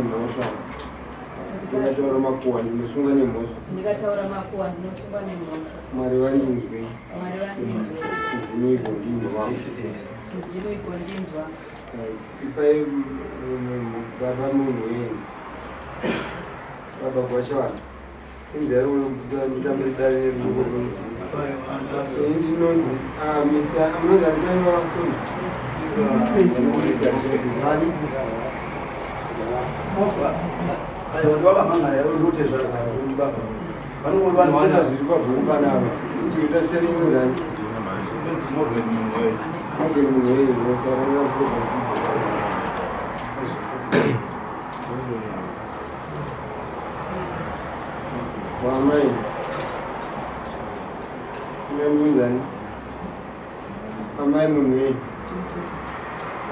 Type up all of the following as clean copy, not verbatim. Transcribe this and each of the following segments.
Nemhosva. Ndikataura makuhwa ndinosungwa nemhosva. Ndikataura makuhwa ndinosungwa nemhosva. Mwari vandinzwe. Mwari vandinzwe. Mudzimu igondinzwa. Mudzimu igondinzwa. Ipai baba munhu wenyu. Baba gwasha vanhu. Sinzi ari mutambo dare neruoko. Ini ndinonzi ah Mr. Munonzi anitani baba sorry. Mr. Ani? Aiwa ndibaba mangara yavo ndotezvara ndibaba. Vanongori vanhu vana zviri pabhuku panapa. Sisi zita renyu nani? Ndinonzi Morgan Munwei. Morgan Munwei, saka Wamai. Mai munzani. Amai munhu wei.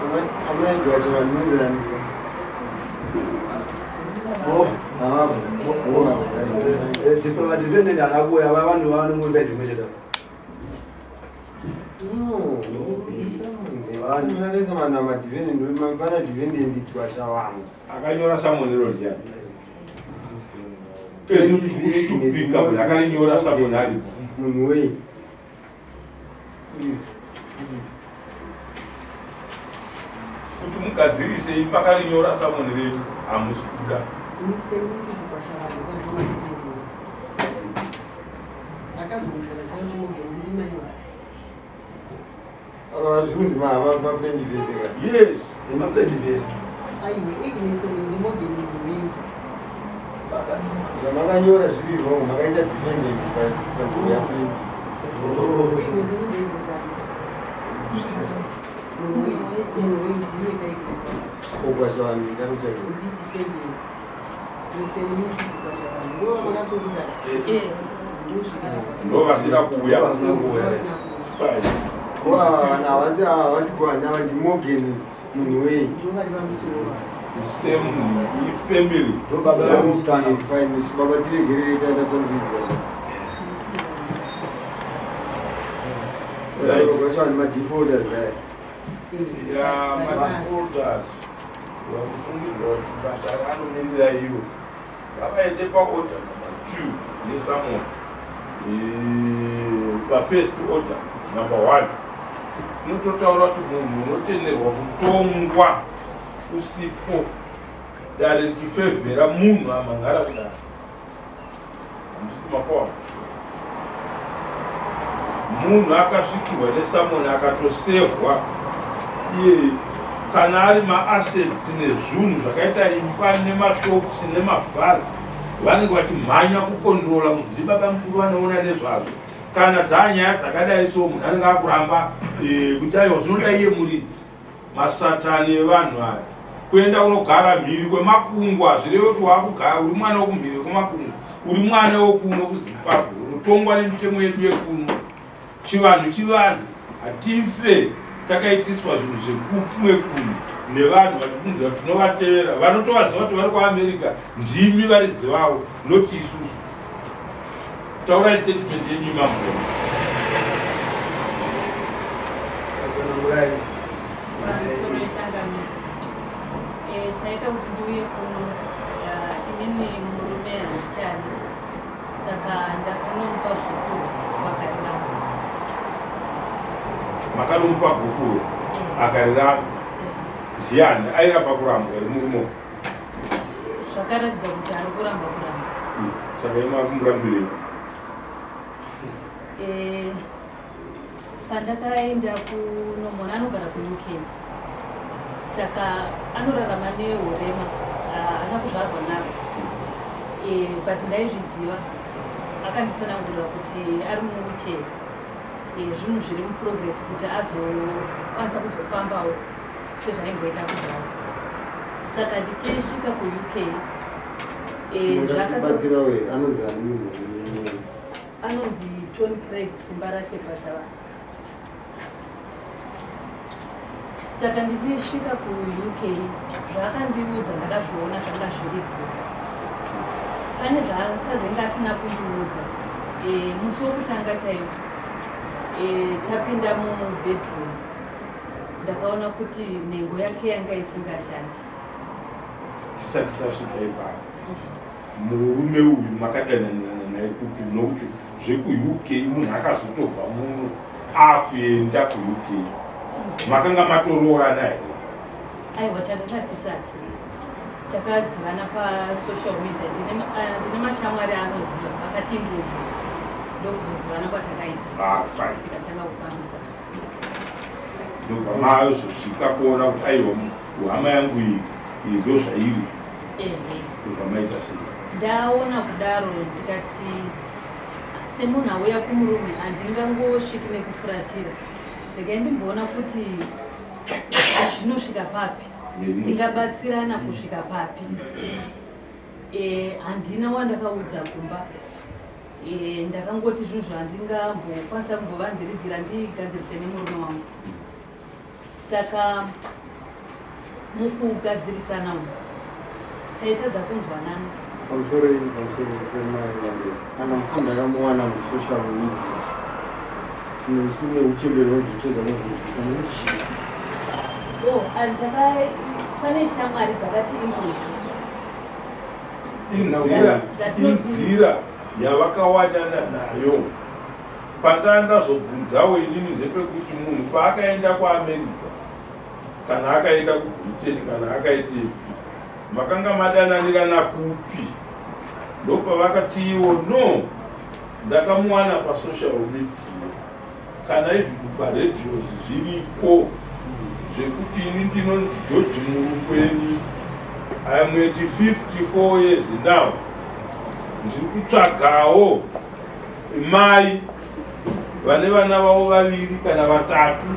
Amai amai gwacha vanhu munzani. Havapo. Vadefendant haana kuuya vanhu vanongosaidi imwe chete. No, vanhu vanhu madefendant pana defendant gwasha vanhu. Akanyora samonero ndiani? Pezvikushupika munhu akarinyora samoni aripo. Munhu wei. Kuti mugadzirisei pakarinyora samoni renyu hamusi kuda. Mr. and Mrs. Kwashavanhu vakazoma defendant. Akazobvunza kuti Morgan ndimanyora. Zvinonzi maplaintiffs ka? Yes. Maplaintiffs. Aiwe, Agnes uyu ndi Morgan Munhu. Zvamakanyora zviri wrong, makaisa defendant panzvimbo yaplaintiff. Agnes unonzi Agnes ani? Munhu wenziye ka Agnes wacho. Ogwasha vanhu ndakutsvaga. Ndi defendant. Mr. and Mrs. Kwashavanhu. Ndo vamakasungisa. Ndozviri apa. Ndo vasina kuuya. Vasina kuuya. Vasina kuuya. Vanhu havasi havasi kuwana ava ndi Morgan munhu wei. Ndo vari pamusoro. Same ifamily. Ndo baba vemusikana. Fine, baba tiregerere taita confuse baba. Right. Gwasha vanhu madefaulters kaya. Ya madefaulters. Vakufungidzwa kuti basa raanomirira ivo. Ngavaende paorder number 2 nesummon. Pafirst order number 1. Inototaura kuti munhu unotenderwa kutongwa usipo dare richifevhera munhu amhangara kudaro. Handiti mapoa. Munhu akasvikirwa nesummon akatosevhwa iye kana ari maassets nezvinhu zvakaita imba nemashops nemabhazi vanenge vachimhanya kukontrola kunzi ndibaba mukuru vanoona nezvazvo kana dzanyaya dzakadai so munhu anenge akuramba kuti aiwa zvinoda iye muridzi masatani evanhu aya kuenda kunogara mhiri kwemakungwa zvireve kuti wakugara uri mwana wekumhiri kwemakungwa uri mwana wekuno kuZimbabwe unotongwa nemitemo yedu yekuno. Chivanhu chivanhu, hatife takaitiswa zvinhu zvekumwe kunhu nevanhu vatifungidzira kuti tinovatevera vanotovaziva kuti vari kuAmerica ndimi varidzi vavo not isusu. Taurai statement yenyu mambo. Tsanangurai. Pamusoro changamire. Chaita kuti ndiuye kuno inini murume handichadi saka ndakanomupa gupuro vakariramba. Makanomupa gupuro akariramba. Ndiani airamba kurambwa here murume? Zvakaratidza kuti ari kuramba kuramba. Saka imi makumurambirei? Pandakaenda kunomona anogara kuUK saka anorarama nehurema haana kuzvarwa naro but ndaizviziva akanditsanangurira kuti ari muwheelchair zvinhu zviri muprogress kuti azokwanisa kuzofambawo sezvaimboita kudhara. Saka ndichisvika kuUK Mungatibatsirawo here? Anonzi ani munhu? Anonzi Tony Craig Simbarashe Pashavanhu. Saka ndichisvika kuUK zvaakandiudza ndakazviona zvanga zviripo. Pane zvaakazenge asina kundiudza musi wokutanga chaiwo tapinda mubedroom ndakaona kuti nhengo yake yanga isingashandi. Tisati tasvika ipapo, murume uyu makadananirana naye kupi? Nokuti zvekuUK munhu akazotobva muno akuenda kuUK, makanga matoroorana here? Aiwa, takanga tisati. Takazivana pasocial media. Ndine mashamwari anoziva akatiintroduce, ndokuzozivana kwatakaita. Ah, fine. Tikatanga kufambidzana. Ndobva mazosvika kuona kuti aiwa, hama yangu iyi, iyi ndo zvairi. Ehe. Ndobva maita sei? Ndaona kudaro, ndikati semunhu auya kumurume handingangosviki nekufuratira. Regai ndimboona kuti zvinosvika papi, tingabatsirana kusvika papi. Handina wandakaudza kumba. Ndakangoti zvinhu zvandingambokwanisa kumbovanziridzira ndigadzirise nemurume wangu. Saka mukugadzirisana umu taitadza kunzwanana. Pamusoro iyi, pamusoro pemai, kana muti ndakamuwana musocial media, tinosine uchemberi hwekuzvitedza nozvinzwisa nekuti chii? Oh, and pane shamwari dzakati introduce. Inzira yavakawanana nayo, pandaa ndazobvunzawo inini ndepekuti munhu paakaenda kuAmerica kana akaenda kuBritain kana akaendepi, makanga madananirana kupi? Ndopavakatiwo no, ndakamuwana pasocial media kana even paradios zviriko zvekuti ini ndinonzi George Murukweni, I am at 54 years now, ndiri kutsvagawo mai vane vana vavo vaviri kana vatatu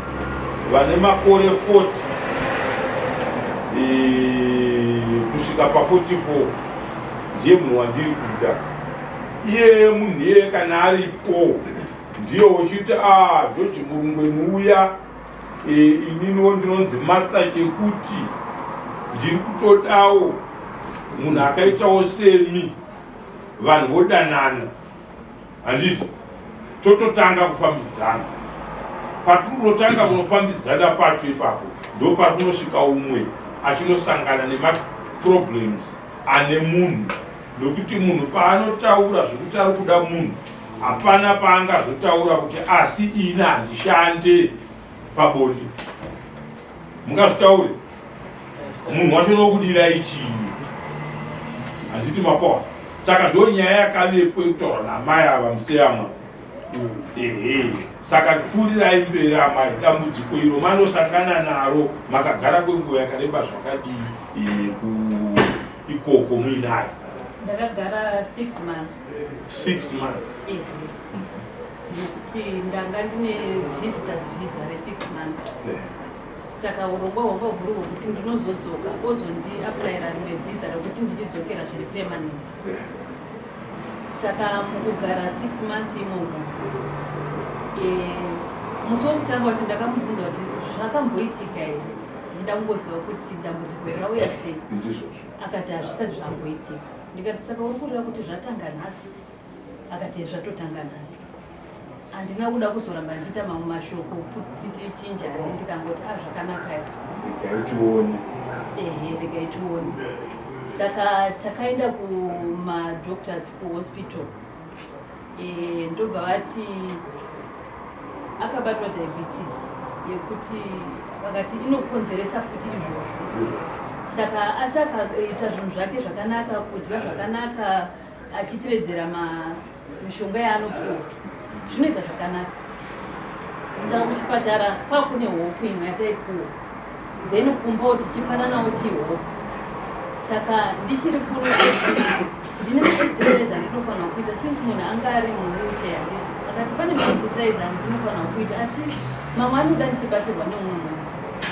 vane makore 40 kusvika pa44, ndiye munhu wandiri kuda iyeye. Munhu iyeye kana aripo, ndiye uchiti a George Murungweni uya. Ininiwo ndinonzi Matsa chekuti ndiri kutodawo munhu akaitawo semi, vanhu vodanana, handiti? Tototanga kufambidzana. Patinotanga kunofambidzana pacho ipapo ndo parikunosvika umwe achinosangana nemaproblems ane munhu, nokuti munhu paanotaura zvekuti ari kuda munhu, hapana paangazotaura kuti asi ini handishande pabonde. Mungazvitaure munhu wacho nokudirai chii, handiti? Mapoa. Saka ndo nyaya yakavepo yekutaura naamai ava museyamwa. Ehe, saka pfuurirai mberi amai, dambudziko iro manosangana naro makagara kwenguva yakareba zvakadii ikoko muinayo? Ndakagara 6 months. 6 months? Ehe, nokuti ndanga ndine visitors visa re6 months. Saka urongwa hwanga huri hwekuti ndinozodzoka, ozondiapplyira rimwe visa rekuti ndichidzokera zviri permanent. Saka mukugara 6 months imomo, musi wekutanga wacho ndakamubvunza kuti zvakamboitika here, ndichida kungoziva kuti dambudziko rauya sei. Ndizvozvo. Akati hazvisati zvamboitika. Ndikati saka uri kureva kuti zvatanga nhasi? Akati zvatotanga nhasi. Handina kuda kuzoramba ndichiita mamwe mashoko kuti tichinjane, ndikangoti a zvakanaka. Regai tione. Ehe, regai tione. Saka takaenda kumadoctors kuhospital. Ndobva vati akabatwa diabetes yekuti vakati inokonzeresa futi izvozvo. Saka asi akaita zvinhu zvake zvakanaka, kudya zvakanaka, achitevedzera mishonga yaanopiwa, zvinoita zvakanaka. Saka kuchipatara kwakune hope imwe yataipuwa, then kumbawo tichipananawo chihope. Saka ndichiri kuno ndine maexercise andinofanira kuita, since munhu anga ari muwheelchair, handiti? Akati pane maexercise andinofanira kuita, asi mamwe anoda ndichibatsirwa neumwe munhu.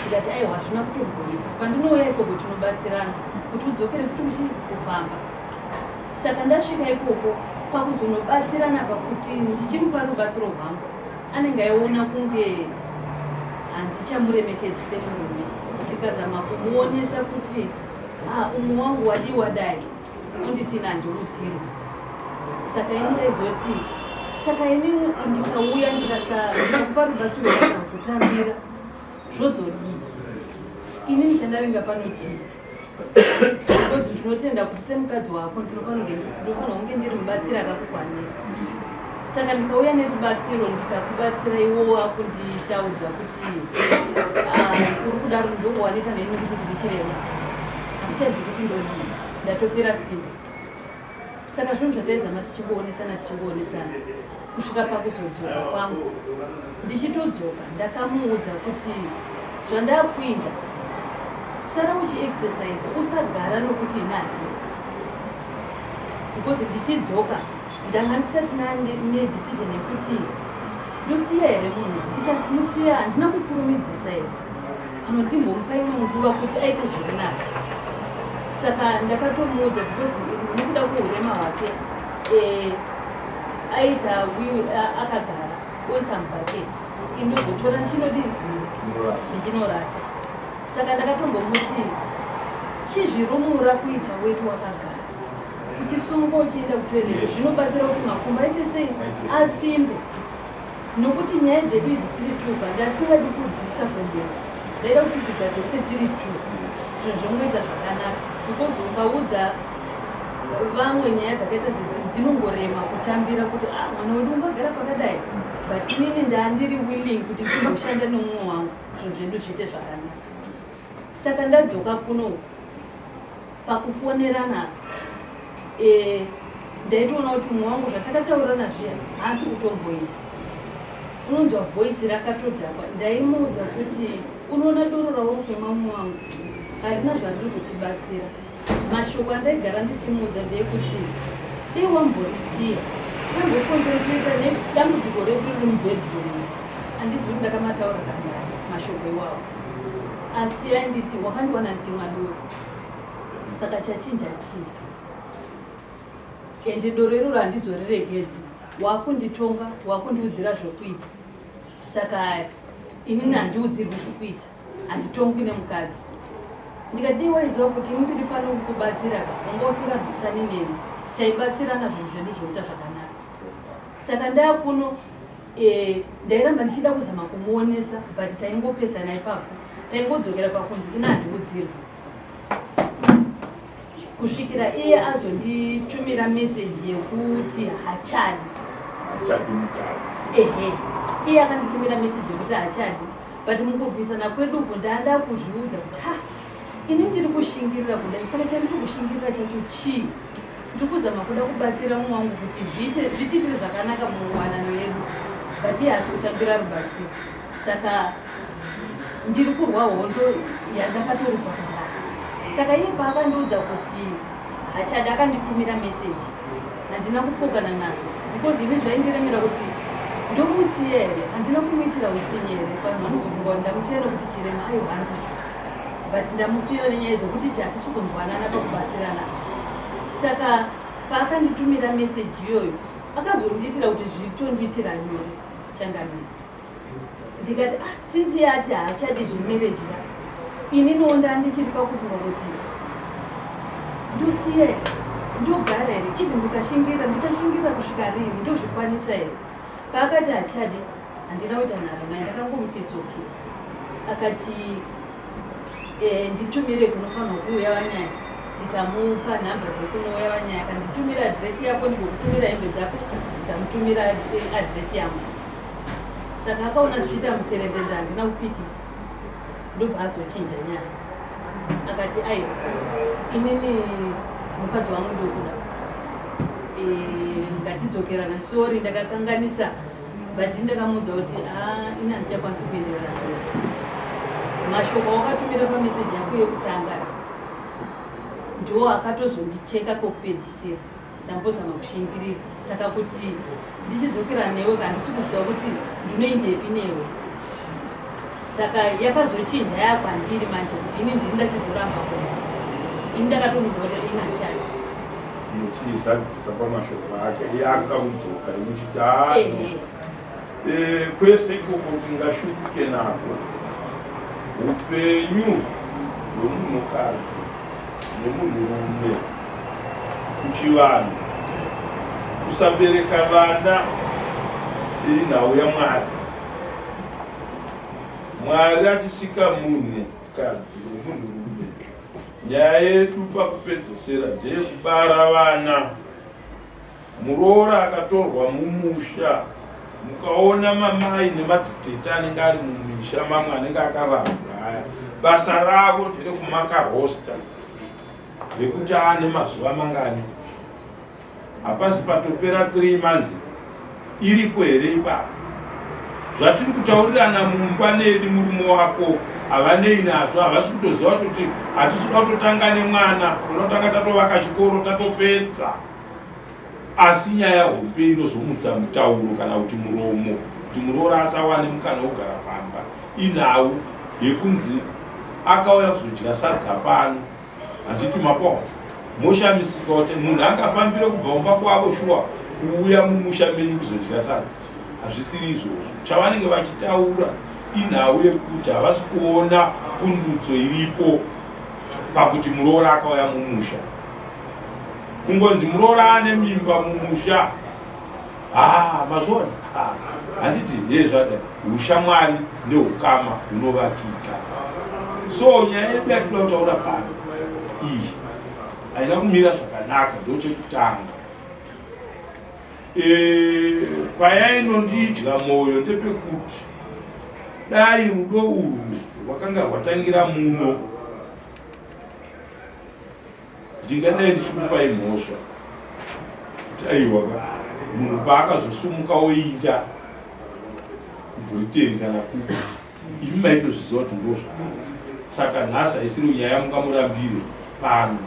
Ndikati aiwa, hazvina kutomboipa, pandinouya ikoko tinobatsirana kuti udzokere futi uchi kufamba. Saka ndasvika ikoko, pakuzonobatsirana, pakuti ndichimupa rubatsiro rwangu, anenge aiona kunge handichamuremekedzi semurume. Ndikazama kumuonesa kuti ah, umwe wangu wadii wadai, onditi nandirudzirwa. Saka ini ndaizoti saka ini ndikauya ndikakupa rubatsiro rwaka kutambira, zvozodii? Inini chandavinga pano chii? Because Ndinotenda kuti semukadzi wako ndinofanira kunge ndiri mubatsiri akakukwanira. Saka ndikauya nerubatsiro ndikakubatsira iwo wakundishaudha kuti ah, uri kudaro ndokuwaneta neni kuti ndiri chirema. Handichazivi kuti ndodii, ndatopera simba. Saka zvinhu zvataizama tichingoonesana tichingoonesana kusvika pakuzodzoka kwangu. Ndichitodzoka ndakamuudza kuti zvandakuinda sara uchiexercise usagara nokuti ini handidi because ndichidzoka ndanga ndisati nedecision yekuti ndosiya here munhu ndikasimusiya handina kukurumidzisa here zvino ndimbomupa imwe nguva kuti aite zviri nani saka ndakatomuudza because nekuda kweurema hwake eh, aita akagara oisa mubhaketi indozotora ndichinodii ndichinorasa saka ndakatombomuti chizvirumura kuita weti wakagara kuti sunga uchienda kutoilet zvinobatsira kuti makumbo aite sei asimbe nokuti nyaya dzedu idzi tiri two but ndasingadi kudzisa kumberi ndaida kuti tidzigadzise tiri two zvinhu zvongoita zvakanaka because ukaudza vamwe nyaya dzakaita dzinongorema kutambira kuti ah, mwana wedu ungagara pakadai but inini ndandiri willing kuti ndimboshanda nemumwe wangu zvinhu zvedu zviite zvakanaka saka ndadzoka kuno pakufonerana eh, ndaitoona kuti mumwe wangu zvatakataurirana zviya haasi kutomboita unonzwa voice rakatodhakwa ndaimuudza kuti unoona doro rauri kumwa mumwe wangu harina zvariri kutibatsira mashoko andaigara ndichimuudza ndeyekuti dei wamborisiya tambokonzereta nedambudziko redu riri mubedroom handizi kuti ndakamataura kangani mashoko iwawo asi ainditi wakandiwana ndichimwa doro saka chachinja chii ende doro iroro handizoriregedzi wakunditonga wakundiudzira zvokuita saka inini handiudzirwi zvokuita handitongwi nemukadzi ndikati dei waiziva kuti ini ndiri pano kukubatsira ka wanga usingarwisani neni taibatsirana zvinhu zvedu zvoita zvakanaka saka ndakuno eh, ndairamba ndichida kuzama kumuonesa but taingopesana ipapo taingodzokera pakunzi ina handiudzirwi kusvikira iye azonditumira meseji yekuti hachadi hachadi mukadzi ehe iye akanditumira meseji yekuti hachadi but mukurwisana kwedu uku ndanda kuzviudza kuti ha ini ndiri kushingirira kudai saka chandiri kushingirira chacho chii ndiri kuzama kuda kubatsira mumwe wangu kuti zvitiitire zvakanaka muwanano yedu but iye haasi kutambira rubatsiro saka ndiri kurwa hondo yandakatorubva kudhara saka iye paakandiudza kuti hachadi akanditumira meseji handina kupokana nazvo because ini zvaindiremera kuti ndomusiya here handina kumuitira utsinye here vanhu vanozofunga kuti ndamusiya nokuti chirema ayo handizvo but ndamusiya nenyaya dzokuti chi hatisi kunzwanana pakubatsirana saka paakanditumira meseji iyoyo akazondiitira kuti zvitondiitira nyore changamire ndikati ah, since yati haachadi zvemarriage ka ininiwo ndandichiri pakufunga kuti ndosiya here ndogara here even ndikashingirira ndichashingirira kusvika rini ndozvikwanisa here paakati hachadi handina kuita nharo naye ndakangomuti it's okay akati eh, nditumire kunofanirwa kuuya vanyaya ndikamupa nhamba dzekunouya vanyaya akanditumira adresi yako ndikokutumira hembe dzako ndikamutumira eh, adresi yangu saka akaona zvichiita mutserendende handina kupikisa ndobva azochinja nyaya akati aiwa inini mukadzi wangu ndokuda eh, ngatidzokerana sori ndakakanganisa but ndakamuudza kuti ah, ini handichakwanisi kuenderera mberi mashoko awakatumira pameseji yako yekutanga ndiwo akatozondicheka kokupedzisira ndambozama kushingirira saka kuti ndichidzokera newe handisi kuziva kuti ndinoendepi newe saka yakazochinja yakwandiri manje kuti ini ndini ndachizoramba kuno ini ndakatomudza kuti ini handichadi muchizadzisa pamashoko ake iye akuda kudzoka imuchiti eh, kwese ikoko tingashupike nako upenyu hwemunhukadzi nemunhurume kuchivanhu kusabereka vana inhau yamwari mwari achisika munhu kadzi nomunhurume. Nyaya yedu pakupedzesera ndeyekubara vana. Muroora akatorwa mumusha, mukaona mamai nemadzitete anenge ari mumisha mamwe anenge akarambwa aya, basa ravo nderekumaka roster rekuti aane mazuva mangani. Hapasi patopera 3 months iripo here ipapo? Zvatiri kutaurirana mumba nedi murume wako havanei nazvo, havasi kutoziva kuti hatisi kuda kutotanga nemwana, tinotanga tatovaka chikoro tatopedza. Asi nyaya hombe inozomutsa mutauro kana kuti muromo kuti muroora asawane mukana wekugara pamba inhau yekunzi akauya kuzodya sadza pano. Handiti mapofu moshamisika kuti munhu angafambire kubva kumba kwavo shuwa kuuya mumusha menyu kuzodya sadza. Hazvisiri izvozvo. Chavanenge vachitaura inhau yekuti havasi kuona pundutso iripo pakuti muroora akauya mumusha. Kungonzi muroora ane mimba mumusha. Ah, mazviona? Ah, handiti ye zvada ushamwari neukama hunovakika. So nyaya yedu yatinoda kutaura pano iyi haina kumira zvakanaka, ndochekutanga. E, payainondidya mwoyo ndepekuti dai rudo urwu rwakanga rwatangira muno Ndingadai ndichikupai mhosva kuti aiwa ka munhu paakazosumuka oinda kuBritain kana kupi imi maitozviziva kuti ndo zvaari saka nhasi haisiri nyaya mungamurambire pano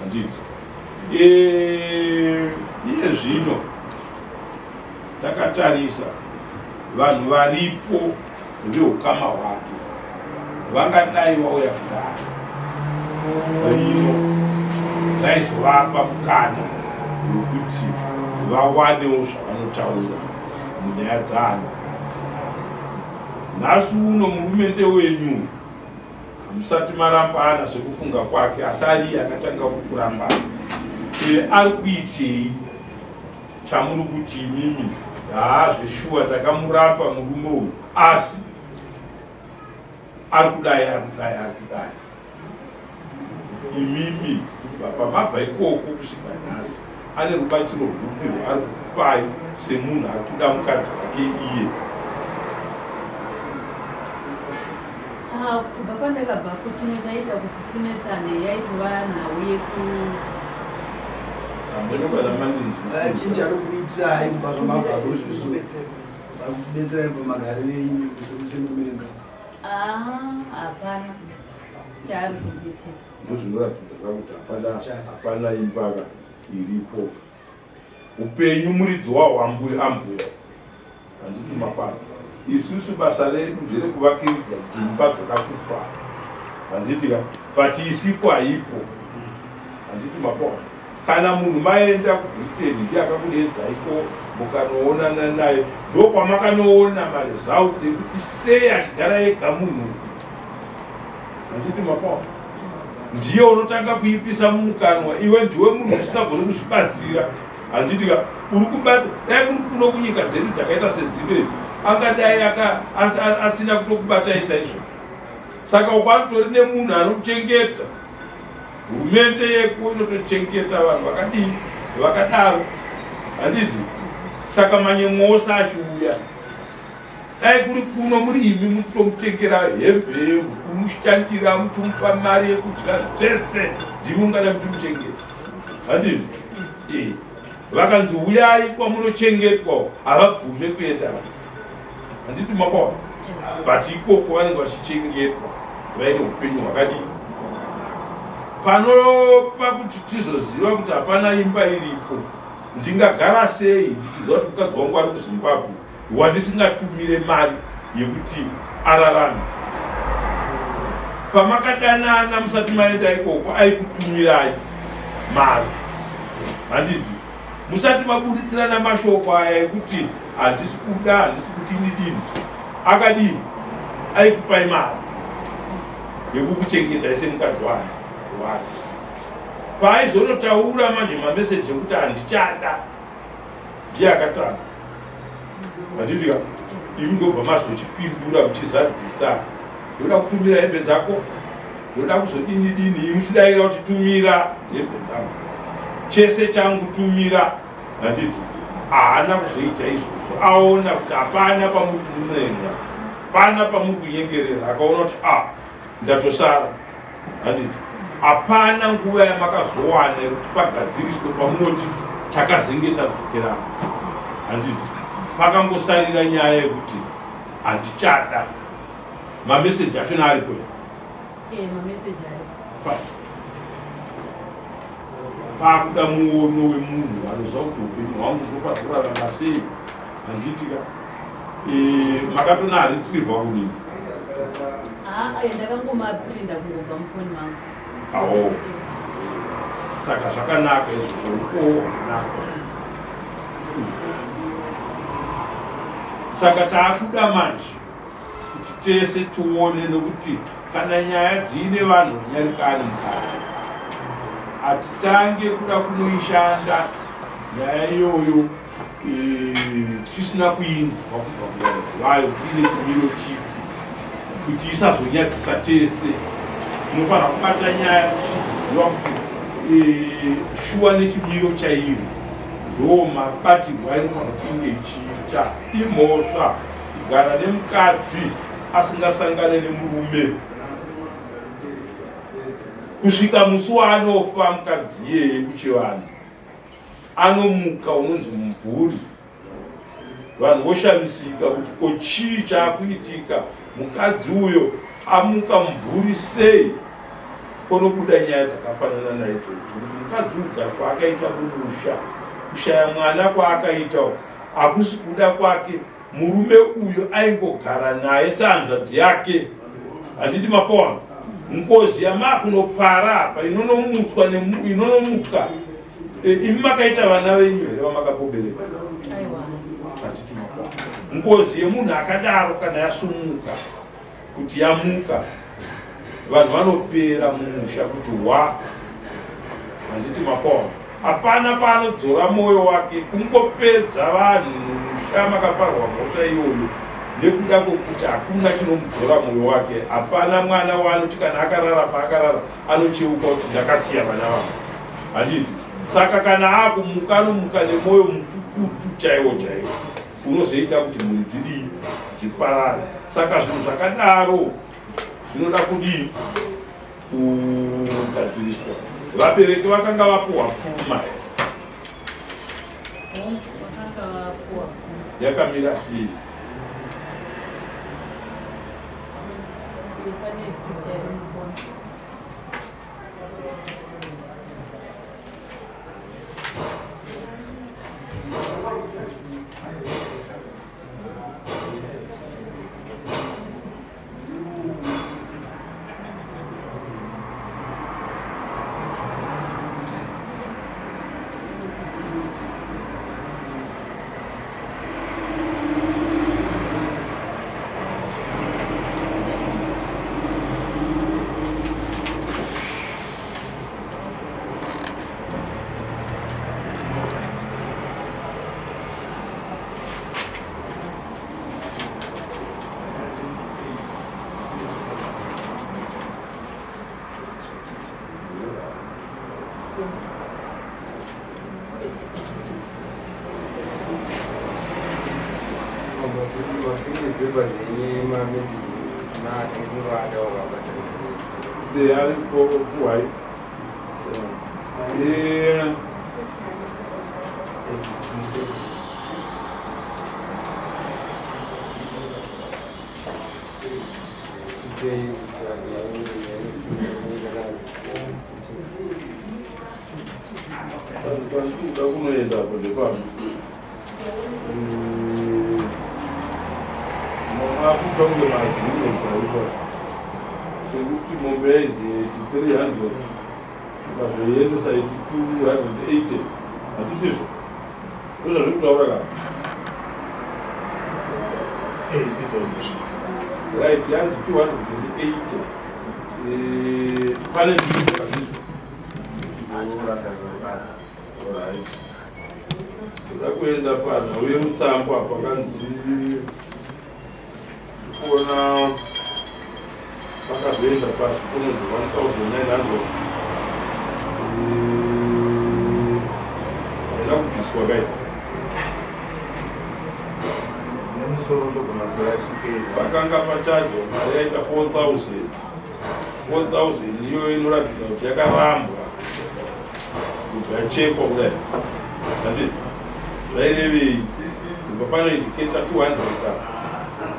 handiti eh, iye zvino takatarisa vanhu varipo veukama hwake vangadai vauya kudare rino raizovapa mukana wekuti vawanewo zvavanotaura munyaya dzaani nhasi uno murume ndewenyu hamusati marambana sekufunga kwake asi ari iye akatanga kukurambana ari kuitei Chamuri kuti imimi haa zveshuwa takamurapa murume uyu asi ari kudai ari kudai ari kudai imimi kubva pamabva ikoko kusvika nhasi ane rubatsiro rwupi rwaari kukupai semunhu ari kuda mukadzi wake iye? Ah, kubva pandakabva kuchimwe chaita kuti tinetsane yaitova nhau yeku Chinja ari kuitirai kubva pamabva kuzvisu kubetserai pamagariro enyu semurume nemukadzi. Ah, hapana chaari kundiitira. Ndozvinoratidza kuti hapana hapana imba iripo. Upenyu muridzi wahwo ambuya ambuya. Handiti mapano. Isusu basa redu nderekuvakiridza dzimba dzakakufa. Handiti ka? But isipo haipo. Handiti mapano. Kana munhu maenda kuBritain ndiye akakudedzaiko mukanoonana naye ndokwamakanoona maresults ekuti sei achigara ega munhu. Handiti mapano. Ndiye unotanga kuipisa mumukanwa iwe ndiwe munhu usingagoni kuzvibatsira. Handiti ka uri kubata dai kuri kuno kunyika dzedu dzakaita sedzino idzi angadai aka asina kutokubatai saizvo. Saka uko anotori nemunhu anokuchengeta. Hurumende yeko inotochengeta vanhu vakadii vakadaro. Handiti saka manyemwe ose achiuya dai kuri kuno muri imi muchitomutengera hembe kumushandira muchimupa mari yekudya zvese ndimi mungada muchimuchengeta. Handiti Eh, vakanzi huyai kwamunochengetwa havabvume kuenda handiti makwaona but ikoko vanenge vachichengetwa vaine upenyu hwakadii panopa kuti tizoziva kuti hapana imba iripo ndingagara sei ndichiziva kuti mukadzi wangu ari kuzimbabwe wandisingatumire mari yekuti ararame. Pamakadanana musati maenda ikoko aikutumirai mari handiti? Musati maburitsirana mashoko aya ekuti handisi kuda handisi kuti inidini akadini aikupai mari yekukuchengetai semukadzi wani wake. Paaizonotaura manje mameseji ekuti handichada ndiye akatanga handiti ka imi ndobva mazochipindura muchizadzisa ndoda kutumira hembe dzako Ndoda kuzodini dini imuchidaira kuti tumira hembe dzangu. Chese changu tumira handiti haana kuzoita izvozvo aona kuti hapana pamuri kuncenga pana pamuri kunyengerera akaona kuti a ah, ndatosara handiti hapana nguva yamakazowana yekuti pagadziriswe pamunoti takazenge tadzokerana handiti pakangosarira nyaya yekuti handichada mameseji achona aripo here eh, pakuda muono wemunhu anoziva kuti upenyu hwangu ndofanira kurarama sei handiti ka eh, makatona haritirivha kunini ah, ndakangomaprinda kungobva mufoni mangu awo saka zvakanaka izvozvo mukowo wakanaka saka taakuda manje kuti tese tione nokuti kana nyaya dziine vanhu vanyarikani mukati hatitange kuda kunoishanda nyaya iyoyo e, tisina kuinzwa kubva kuvaridzi vayo kuti ine chimiro chipi kuti isazonyadzisa tese tinofanira kubata nyaya tichiziva kuti e, shuwa nechimiro chairi ndo mabatirwo ainofanira kuti inge ichiita imhosva kugara nemukadzi asingasangane nemurume kusvika musi waanofa mukadzi iyeye kuchivanhu anomuka unonzi mumvuri vanhu voshamisika kuti ko chii chaakuitika mukadzi uyo amuka mumvuri sei konobuda nyaya dzakafanana naidzodzo kuti mukadzi kugara kwaakaita kumusha kushaya mwana kwaakaita hakusi kuda kwake murume uyu aingogara naye sehanzvadzi yake handiti mapona ngozi yamakunopara apa inonomutswa inonomuka e, imi makaita vana venyu here vamakapobereka handiti mapona ngozi yemunhu akadaro kana yasumuka kuti yamuka vanhu vanopera mumusha kuti wa handiti makona hapana paanodzora mwoyo wake kungopedza vanhu mumusha makaparwa mhosva iyoyo nekuda kwokuti hakuna chinomudzora mwoyo wake hapana mwana waanoti kana akarara paakarara anocheuka kuti ndakasiya vana vangu handiti saka kana akumuka anomuka nemwoyo mukukutu chaiwo chaiwo unozoita kuti mhuri dzidii dziparare saka zvinhu zvakadaro zvinoda kudii kugadziriswa vabereki vakanga vapuhwa pfuma yakamira sei They are kuwai. Yeah. Pandikuda kunoenda apo ndepano. Makuda kunge maagreements aripo sekuti mombe yainzi 300 ukazoiendesa iti 280 handitizvo ndozvazviri kutaura ka right yanzi 280 eh, pane ndizvo right toda kuenda panhau yemutsambo apa kanzi kuona Pakazoenda pasi kunonzi 1900 haina kubviswa kai nemusoro ndogona kurashikei pakanga pachajwa mari yaita 4000 4000 iyoyo inoratidza kuti yakarambwa kubva yachekwa kudai handiti zvairevei kubva panoindiketa 200 ka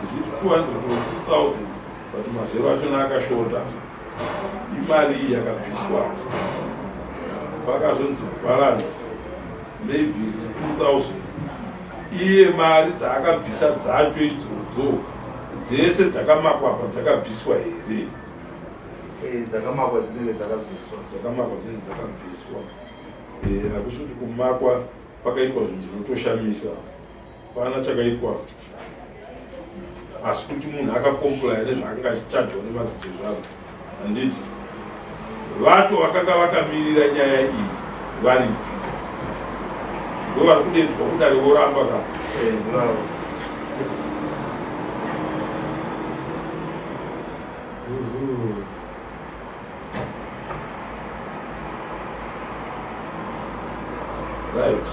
is it 200 or 2000 but mazero achona akashota imari iyi yakabviswa pakazonzi balance maybe is 2000 iye mari dzaakabvisa dzacho idzodzo dzese dzakamakwapa dzakabviswa here Eh, dzakamakwa dzinenge dzakabviswa dzakamakwa dzinenge dzakabviswa eh, hakusi kuti kumakwa pakaitwa zvinhu zvinotoshamisa Hapana chakaitwa asi kuti munhu akakomplaya nezvaakanga achichajwa nemadzitezvaro handiti vacho vakanga vakamirira nyaya iyi varipi ndo vari kudedzwa kudare voramba ka eh, Right.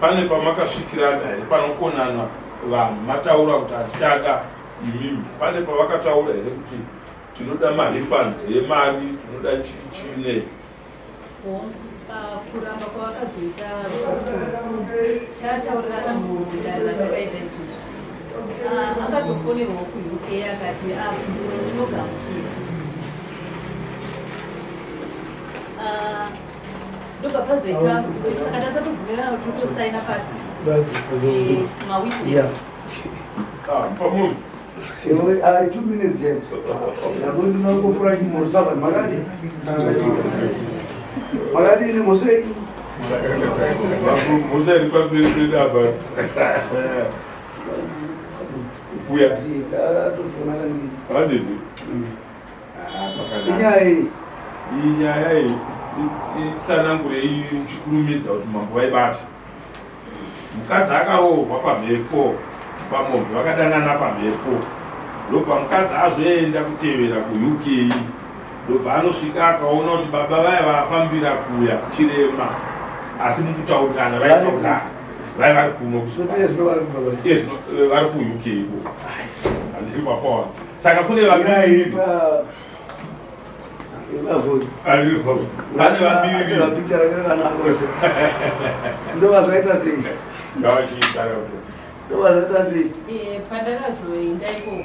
Pane pamakasvikirana here panokonana vanhu mataura kuti hatichada imimi? Pane pavakataura here kuti tinoda marefunds emari, tinoda chii nei? Kuramba kwavakazoita tataurirana mudare ratakaita isusu ah, akatofonerwawo kuUK akati ah, ndinogamuchira ah, ndobva pazoita saka tatatobvumirana kuti totosaina pasi eh, mawitness pamunhu 2 minutes yet ndakondinangopfura chimosaba makadi makadini mosei mosei pamberi apa kuya atofona handidi inyaya iyi iyi nyaya iyi itsanangurei uchikurumidza kuti mambo vaibata mukadzi akaroorwa pamhepo pamombe vakadanana pamhepo ndobva mukadzi azoenda kutevera kuUK ndobva anosvika akaona kuti baba vaya vafambira kuya chirema asi mukutaurirana vaitaurirana vaya vari kuno vari kuUK iko handiri papawa saka kune vaviri pane vaviri ndova zvaita sei ndova zvaita sei eh, pandakazoenda ikoko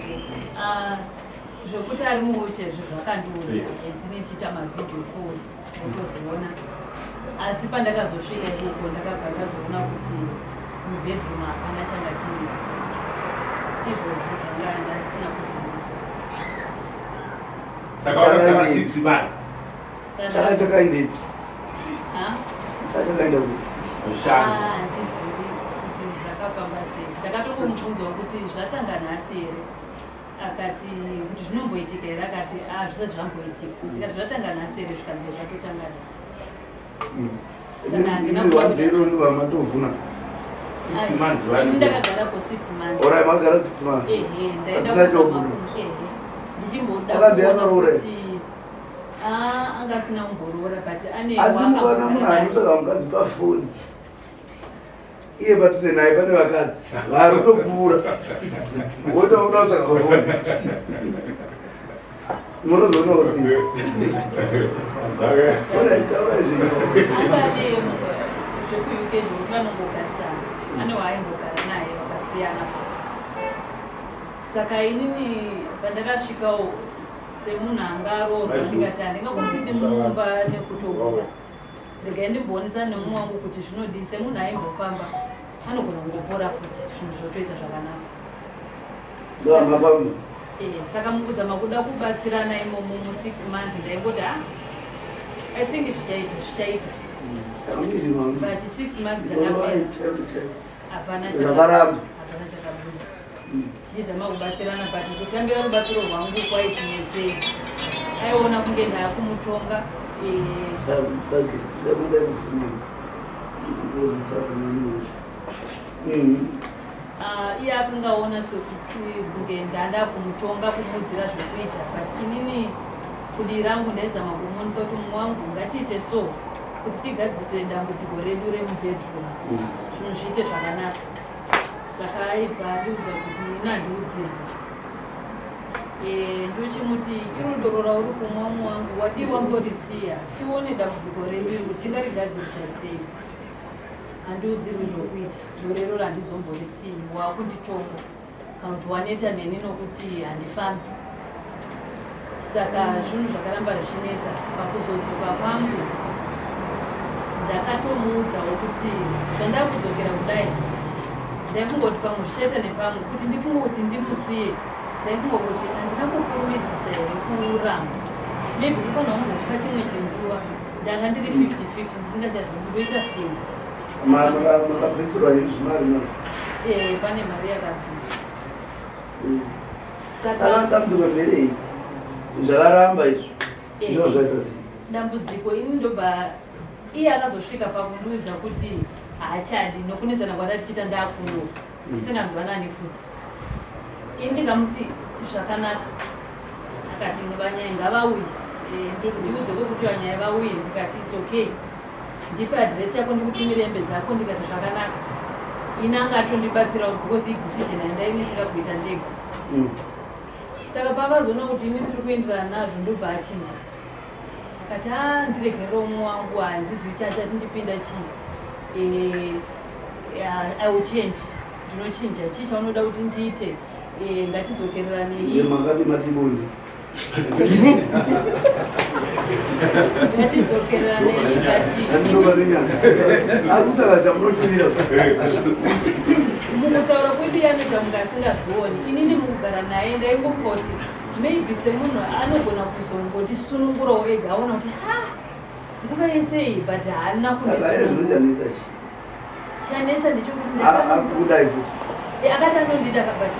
ah, zvokuti ari muwheelchair zvakandiudza ndinochiita mavideo calls otozviona asi pandakazosvika ikoko ndakabva ndazoona kuti mubedroom hapana changa chiri izvozvo zvanga ndasina kuzviudzwa saka wakagara 6 months Chaka chakaendepi chakaenda kupi handizivi kuti zvakafamba sei ndakatongomubvunzawo kuti zvatanga nhasi here akati kuti zvinomboitika here akati a zvisati zvamboitika ndikati zvatanga nhasi here zvikanzi zvatotanga nhasi saka handina wabvero ndova matovhuna 6 months Ini vari ndakagara for 6 months orai magara 6 months ehe ndaida Pasina kuzama chobuda. ehe ndichimboda Akambe kuona akaroora here? kuti ah, anga asina kumboroora but ane asi mukaona munhu anotsvaka mukadzi pafoni iye padhuze naye pane vakadzi vari kutopfuura woita uda kutsvaka pafoni munozoonawo sei taura zvenyu anga ane zvekuUK zvokuti vanongogarisana ane waaimbogara naye vakasiyana saka inini pandakasvikawo semunhu anga aroorwa ndikati handingambopindi mumba nekutobuda regai ndimboonesana nemumwe wangu kuti zvinodii semunhu aimbofamba anogona kungopora futi zvinhu zvotoita zvakanaka ndoamafamba Eh, saka mukuzama kuda kubatsirana imomo mu6 months ndaingoti ah i think zvichaita zvichaita but 6 months dzakapera hapana Zvakaramba. hapana chakabuda tichizama kubatsirana but kutambira rubatsiro rwangu kwaitinetsei aiona kunge ndaakumutonga eh, ndakuda kufunga Ah, iye akangaona sekuti kunge ndanda kumutonga, kumuudzira zvokuita, but inini kudii rangu ndaizama kumuonesa kuti mumwe wangu, ngatiite so kuti tigadzirise dambudziko redu remubedroom, zvinhu zviite zvakanaka. Saka aibva andiudza kuti ini handiudzirwi. Ndochimuti irudoro rauri kumwa, mumwe wangu, wadii wamborisiya tione dambudziko redu iri kuti tingarigadzirisa sei? Handiudzirwi zvokuita, doro randizomborisiyi, wakunditonga kana kuti waneta neni nokuti handifambi. Saka zvinhu zvakaramba zvichinetsa. Pakuzodzoka kwangu ndakatomuudzawo kuti zvandakudzokera kudai, ndaifunga kuti pamwe zvichaita nepamwe kuti ndifunge kuti ndimusiye. Ndaifunga kuti handina kukurumidzisa here kuramba? Maybe kufanira kungokupa chimwe chinguva. Ndanga ndiri 50-50, ndisingachazivi ndoita sei. Makabvisirwa zvimari mazvo? Pane mari yakabviswa. Saka Saka dambudziko nderei zvakaramba izvo? Ndizvo zvaita sei? Dambudziko ini ndobva iye akazosvika pakundiudza kuti haachadi nokunetsana kwatatichiita, ndakuno tisinganzwanani futi. Ini ndikamuti zvakanaka, akati vanyai ngavauye. Ndiudze kwekuti vanyai vauye. Ndikati it's okay, ndipe adhiresi yako ndikutumire hembe dzako. Ndikati zvakanaka. Ini anga atondibatsirawo because idecision yandainetseka kuita ndega. Saka paakazoona kuti ini ndiri kuenderana nazvo, ndobva achinja, akati, a ndiregerere umwe wangu, handizivi chachati ndipinda chii. I will change, ndinochinja. Chii chaunoda kuti ndiite? Ngatidzokereranei. Makadi matibonde. Ngatidzokereranei, but Andinova nenyanga ari kutaura chamunoshuvira. Mukutaura kwedu yanoita munhu asingazvioni. Inini mukugara naye ndaingofunga kuti maybe semunhu anogona kuzongotisunungurawo ega, aona kuti ha, nguva yese iyi, but haana Saka iye zvino kundisunungura. chanetsa chi? Chanetsa ndechekuti Akudai futi? Akati anondida, but